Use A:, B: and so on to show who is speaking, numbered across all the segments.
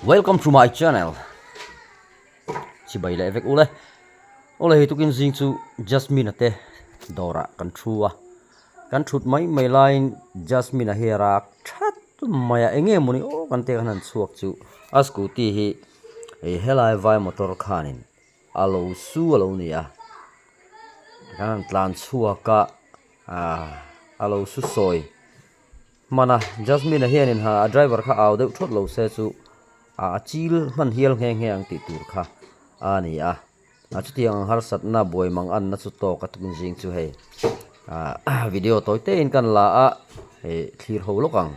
A: Welcome to my channel chibai leh vek ule awle hei tukin zing chu Jasmine a te dawrah kan thu a kan thut mai mai laiin Jasmine a hi a rak that mai a eng nge mawni aw kan te khan han chhuak chu a scooty hi helai vai motor khanin a lo su a lo ni a tikhan an tlan chhuak a ah a lo su sawi hman a Jasmine a hianin ha a driver kha au deuh thawt lo se chu ah a chil hman hial nghe nghe ang tih tur kha a ni a a chutiang ang harsatna buai mang anna chu tawk a tum zing chu hei ah video tawi te in kan la a ih thlir ho lawk ang.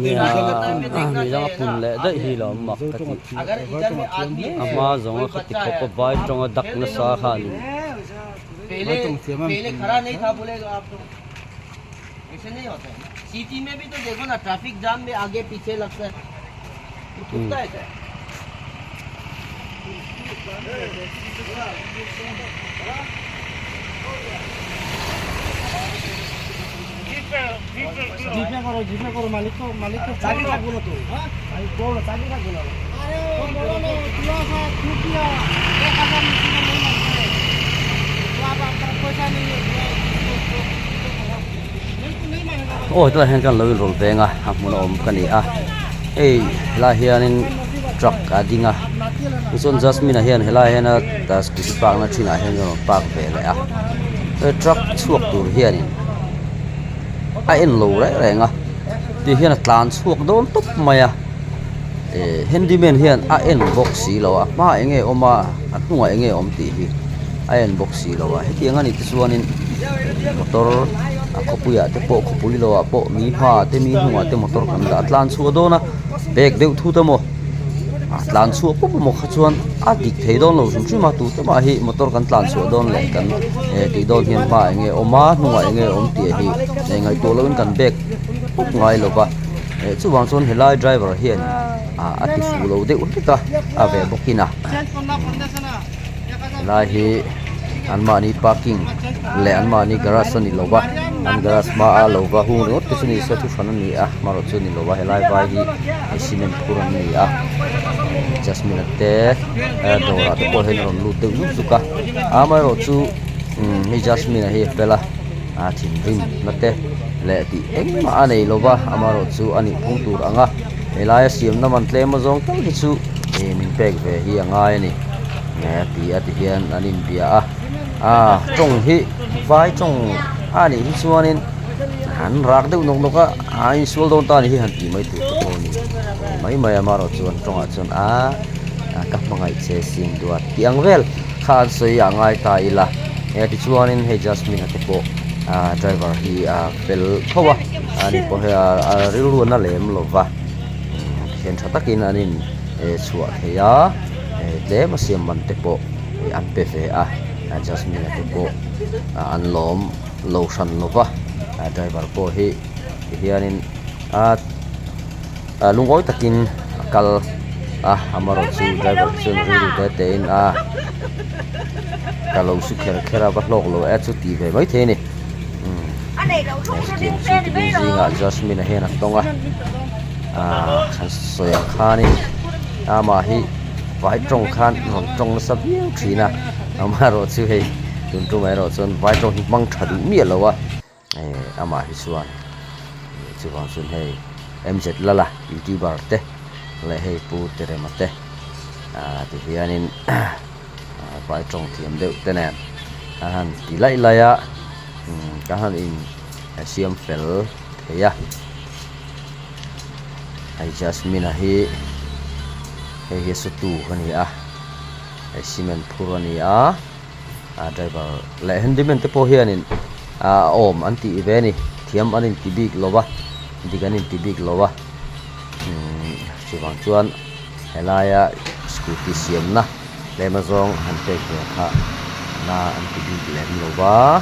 A: Nia mi danga pun leh daih hi lo mak ka ti a hma zawnga khati khawp a vai tawnga dak nasa kha a ni. Aw hetlaiah hian kan lo inrawlh veng a a hmun a awm ka ni a hei helaiah hianin truck a ding a tichuan Jasmine-a hian helaiah hian a scooty park na thinah hian a rawn park ve leh a he truck chhuak tur hianin a en lo reng reng a ti hian a tlan chhuak dawn tawp mai a eh handyman hian a en bawk si lo a hmaah eng nge awm a a hnungah eng nge awm tih hi a en bawk si lo a hetiang a nih te chuanin motor a khawpuiah te pawh khawpui lo ah pawh mi hmaah te mi hnungah te motor kan dah tlan chhuah dawn a bag deuh thut emaw a tlan chhuah pawp emaw kha chuan a dik thei dawn lo hrim hrim a tute mah hi motor kan tlan chhuah dawn leh kan eh tih dawn hian hmaah eng nge awm a hnungah eng nge awm tih hi ngaihtuah loin kan bag pawp ngai lo va eh chuvang chuan helai driver hian ah a ti fuh lo deuh hlek a a ve bawkin a helai hi anmahni parking leh anmahni garage a ni lo va an garage hmaa lo va hung ringawt te chu ni se thu hran a ni a hmarawh chu a ni lo va helai vai hi cement phur an ni a jasmine a te dawrah te pawh hian a rawn lut deuh zuk zuk a amaherawhchu hei jasmine a hi a fel a a thinrim na te leh tih engmah a nei lo va amaherawhchu a nih phung tur ang a helaia siamna man tlem azawng tal hi chu ih min pek ve hi a ngai a ni a ti a ti hian an inbia a ah tawng hi vai tawng a nih hi chuanin an rak deuh nawk nawk a a insual dawn ta a nih hi han tih mai tur te pawh a ni mai mai a amaherawhchu an tawngah chuan a ka hmangaih che sin duat tih ang vel kha an sawi a ngai ta ila e tichuanin hei Jasmine a te pawh ah driver hi a fel tho a ani pawh hei a rilru a na lem lo va thian tha takin an in chhuah thei a tlem a siam man te pawh an pe ve a Jasmine a te pawh an lawm lo hran lo va driver pawh hi tihianin a lungawi takin a kal a amaherawhchu driver chuan rilru te te in a ka lo su kher kher a va hlawk lo e chu tih ve maithei a ni chutiang chu tukin zingah Jasmine a hian a tawng a ahh an sawi ang khanin amah hi vai tawng khan rawn tawng nasa viau thin a amaherawhchu hei tun tumah erawh chuan vai tawng hi hmang tha duh miah lo a. Eh amah hi chuan chuvang chuan hei MZ Lala youtuber te leh hei Pu Terema te ah ti hianin vai tawng thiam deuh te nen an han ti laih laih a ka han in siam fel thei a hei Jasmine-a hi hei hi a sutu a ni a hei cement phur a ni a. a driver leh handyman te pawh hianin ah awm an tih ve a ni thiam an inti bik lo va dik an inti bik lo va umm chuvang chuan helaia. Scooty siamna tlem azawng han pek ve kha na an ti bik lem lo va,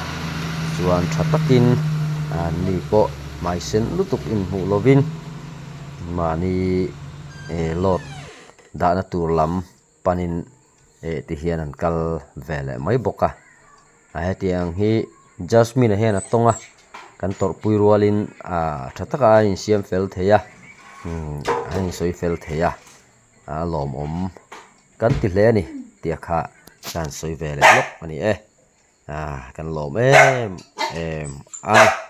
A: chuan tha takin an ni pawh hmai sen lutuk inhmuh lovin mahni eh load dahna tur lam panin eh ti hian an kal ve leh mai bawk a. A hetiang hi Jasmine-a hian a tawng a, kan tawrhpui rualin ah tha taka a insiam fel thei a, umm a insawi fel thei a, a lawmawm kan ti hle a ni tih a kha ka han sawi ve leh lawk a ni e, ah kan lawm em em a ni.